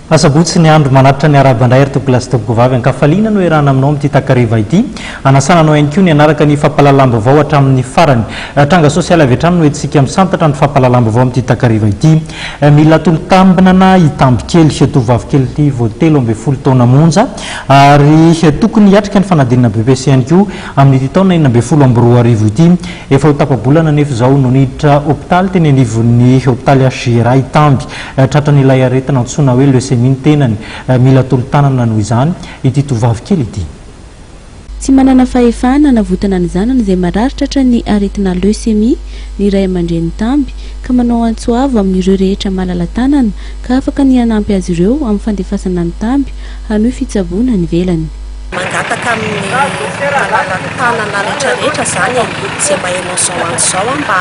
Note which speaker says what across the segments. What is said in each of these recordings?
Speaker 1: Asabotsy ny andro manatitra ny arahaba indray ry tompokolahy sy tompokovavy. Ankafaliana no iarahana aminao amin'ity takariva ity. Anasana anao ihany koa ny hanaraka ny fampahalalam-baovao hatramin'ny farany. Tranga sosialy avy hatrany no entintsika misantatra ny fampahalalam-baovao amin'ity takariva ity. Mila tolo-tambinana i Tambikely, tovovavy kely vao 13 taona monja ary tokony hiatrika ny fanadinana BEPC ihany koa amin'ity taona 2016 ity. Efa ho tapa-bolana anefa izao no niditra hopitaly teny anivon'ny hopitaly HJRA Itamby. Tratran'ilay aretina antsoina hoe leucémie ny tenany. Mila tolo-tanana noho izany ity tovovavy kely ity.
Speaker 2: Tsy manana fahefana hanavotana ny zanany izay marary tratran'ny aretina leucémie ny ray aman-drenin'i Tamby ka manao antso avo amin'ireo rehetra malala-tanana ka afaka ny hanampy azy ireo amin'ny fandefasana an'i Tamby hanohy fitsaboana any ivelany.
Speaker 3: Mangataka amin'ny malala-tanana rehetrarehetra izany e, izay maheno an'izao antso izao aho mba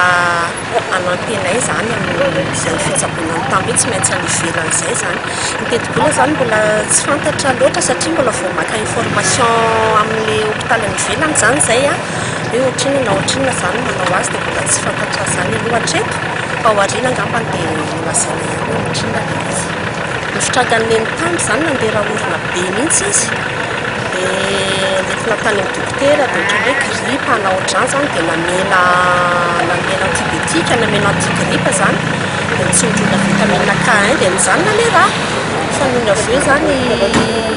Speaker 3: hanampy anay izany amin'izay fitsaboana ny Tamby tsy maintsy any ivelany izay izany. Ny tetibola izany mbola tsy fantatra loatra satria mbola vao maka information amin'ilay hopitaly any ivelany izany izay hoe ohatrinona na ohatrinona izany no manao azy dia mbola tsy fantatra izany aloha hatreto fa ao aoriana angambany dia holazaina ihany hoe ohatrinona ilay izy. Ny fitrangan'ny neny Tamby izany nandeha ra orona be mihitsy izy dia nentina tany amin'ny dokotera dia ohatran'ny hoe gripa na ohatr'izany izany dia namena namena antibiotique namena antigrippe izany dia nitsindrona vitamine K1 dia nijanona ilay rà fa nony avy eo izany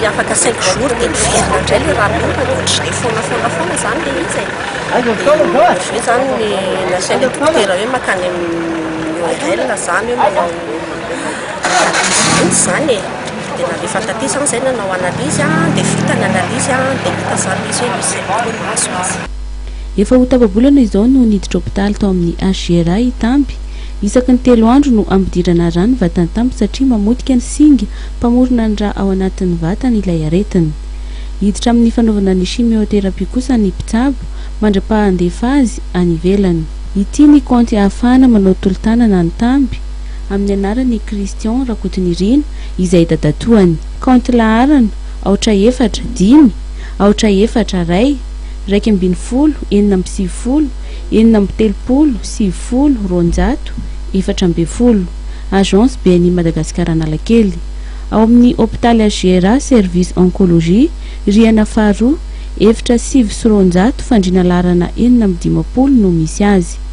Speaker 3: afaka cinq jours dia niverina indray ilay rà miorina dia ohatr'izay foana foana foana izany ilay izy e dia nony avy eo izany nasain'ilay dokotera hoe mankany amin'ny ORL izany hoe manao analyse mihitsy izany e dia nalefa taty izany izay nanao analyse dia vita ny analyse dia hita izany ilay izy hoe leucémie no nahazo azy.
Speaker 2: Efa ho tapa-bolana izao no niditra hopitaly tao amin'ny HJRA i Tamby. Isaky ny telo andro no ampidirana rà ny vatan'i Tamby satria mamotika ny singa mpamorona ny rà ao anatin'ny vatany ilay aretina. Hiditra amin'ny fanaovana ny chimiothérapie kosa ny mpitsabo mandra-pahandefa azy any ivelany. Ity ny kaonty ahafahana manao tolo-tanana an'i Tamby amin'ny anaran'i Christian Rakotonirina izay dadatoany. Kaonty laharana, aotra efatra, dimy, aotra efatra, ray, 11, 96, 36, 90, 200, 14. Agence BNI Madagascar Analakely. Ao amin'ny hopitaly HJRA service oncologie, rihana faharoa, efitra 209, fandriana laharana 56 no misy azy.